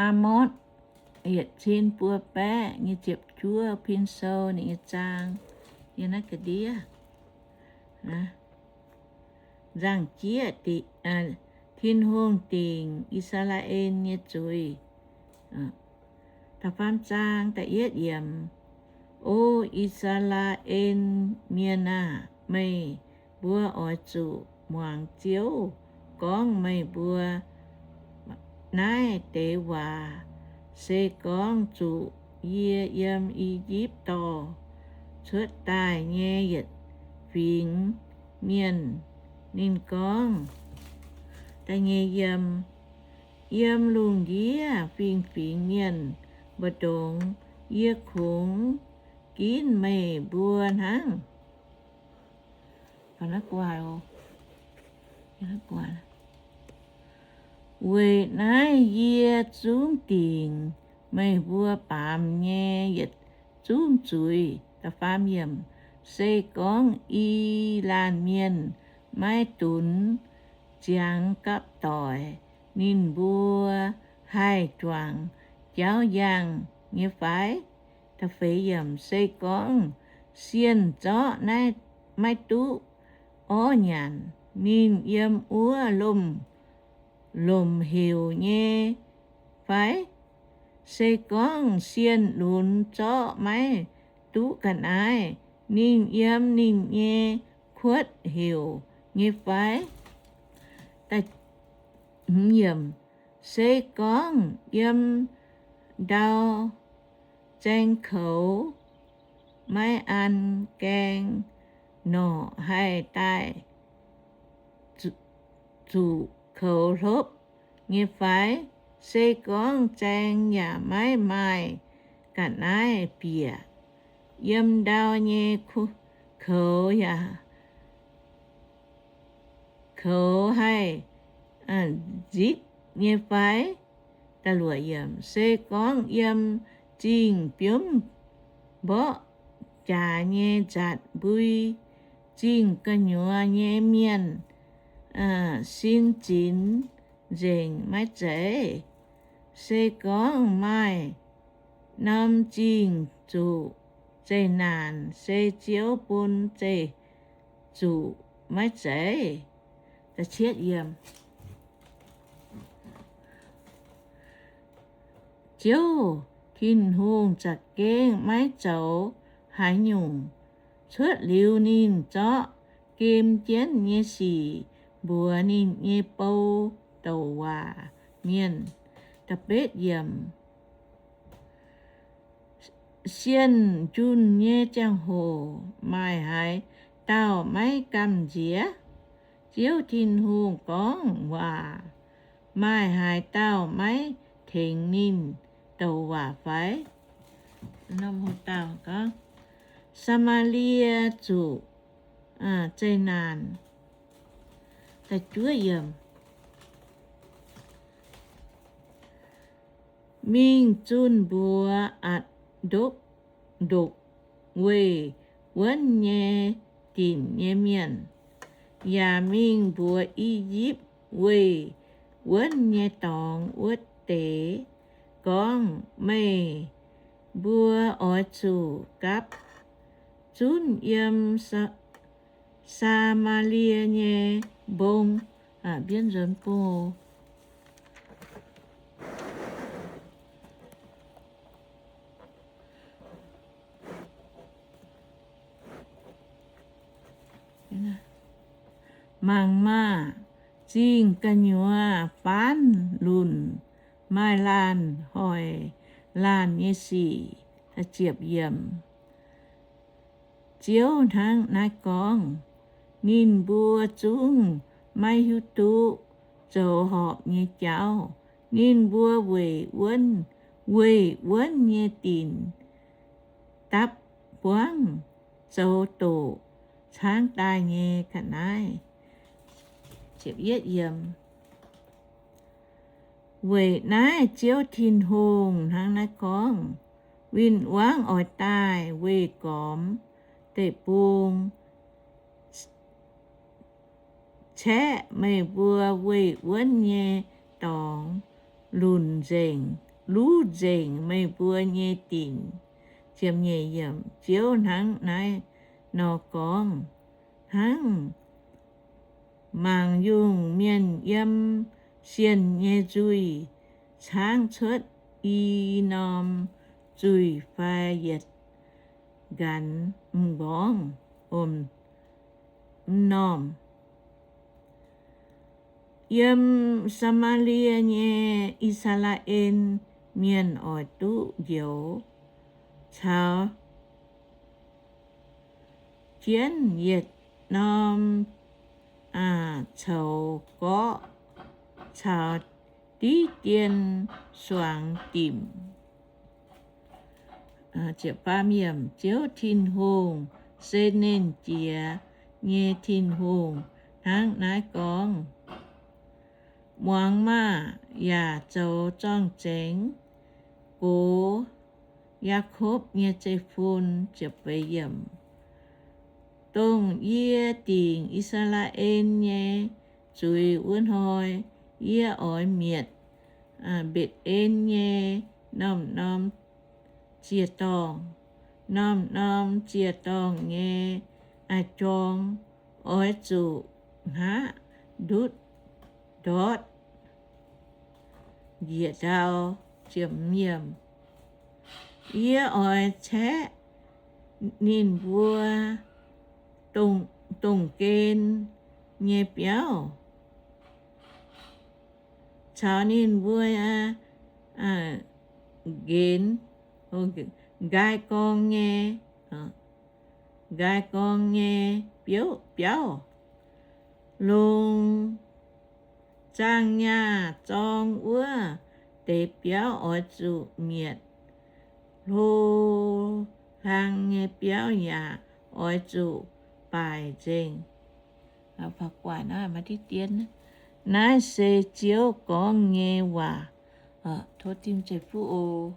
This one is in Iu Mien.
Aa^motv yietc cin buo baeqv nyei ziepc juov pin sou ninh nyei zaang, yiem naaiv ga'ndiev. Nzangc-jieqv, Tin-Hungh dingc I^saa^laa^en nyei zuiz. Da'faam zaang da'yietv yiemc. O I^saa^laa^en Mienh aah! Meih mbuo oix zuqc muangx Ziouv gorngv meih mbuo naaiv deix waac. Se gorngv zuqc yie yiem I^yipv dorh cuotv daaih nyei yietc fingx mienh, ninh gorngv, yiem lungh ndiev fingx-fingx mienh mbu'ndongx, yie kungx ginv meih mbuo hnangv. Weic naaiv yie zungv dingc meih mbuo baamz nyei yietc zungv zuiz. Se gorngv i laanh mienh maiv dunx ziangx gapv doic, ninh mbuo haih juangc jauv yangh nyei fai? Se gorngv sienh zorqv maiv duqv orv nyanc, ninh yiem wuov lomc-lomc heuc nyei fai? Se gorngv sienh lunx zorqv maiv duqv ga'naaiv, ninh yiem ninh nyei kuotv heuc nyei fai? Se gorngv yiem ndau zaeng koux maiv an gaeng norqc, haih daaih zuqc koux hlopv nyei fai? Se gorngv zaeng yaac maiv maaih ga'naaiv bieqc, yiem ndau nyei koux yaac koux haih nzipc nyei fai? Se gorngv yiem zingh biomv mborqv jaax nyei nzatc mbui, zingh gu'nyuoz nyei mienh sin zinx nzengc maiv zeiz? Se gorngv maaih norm zingh zuqc zeqc naanc, se Ziouv bun zeqc zuqc maiv zeiz? Ziouv Tin-Hungh za'gengh maiv zoux haaix nyungc cuotv liuz ninh zorqv gem jienv nyei sic mbuox ninh nyei bou douc waac mienh. Sienh njunh nyei ziangh hoc maaih haaix dauh maiv gamh nziex? Ziouv Tin-Hungh gorngv waac, maaih haaix dauh maiv tengx ninh douc waac fai? Saa^maa^lie zuqc zeqc naanc. Mingh zunh mbuox Atc^ndokv ndopv weih wuonv nyei dinc nyei mienh, yaac mingh mbuox I^yipv weih wuonv nyei dorngx wuov deix gorngv, meih mbuo oix zuqc gapv zunv yiem Saa^maa^lie nyei mbong. Mbienv nzuonx bung Mangc maah! Zingh gu'nyuoz faanv lunc, maaih laanh hoic laanh nyei sic. Ziouv hnangv naaiv gorngv, ninh mbuo zungv maiv hiuv duqv zoux horpc nyei jauv. Ninh mbuo weic wuonv, weic wuonv nyei dinc dapv buangv zoux doqc caangv daaih nyei ga'naaiv. Weic naaiv Ziouv Tin-Hungh hnangv naaiv gorngv, win-wangv oix daaih weih gormx deic-bung caeqv meih mbuo weih wuonv nyei dorngx lunc nzengc. luv nzengc meih mbuo nyei dinc. Ziouv hnangv naaiv nor gorngv, hnangv mangc yungh mienh yiem sienh nyei nzuih caangv cuotv i norm zuih fai yietc nqanx m'nqorngv m'normh. Yiem Saa^maa^lie nyei I^saa^laa^en Mienh oix duqv njoux caux jienv yietc norm coux gorqv caux diqv dien suangx dimc. Ziouv Tin-Hungh se Nernh Jiex nyei Tin-Hungh hnangv naaiv gorngv, Muangx maah! Yaac zoux zorng-zengx gox Yaakopv nyei zeiv-fun. Dongh yie dingc I^saa^laa^en nyei zuiz wuov hnoi, yie oix mietc Mbetc^en nyei norm-norm ziec-dorngh. Norm-norm ziec-dorngh nyei jorng oix zuqc hngaqv ndutv ndortv njiec ndau. Yie oix caeqv ninh mbuo dongh gen nyei biauv caux ninh mbuo nqenx nqaai gorng nyei, nqaai gorng nyei biauv. Longc zaangh nyaah zorng wuov deix biauv oix zuqc mietc. Hlo hlang nyei biauv yaac oix zuqc baaic nzengc. Naaiv se Ziouv gorngv nyei waac. Tov Tin-Hungh ceix fuqv oc.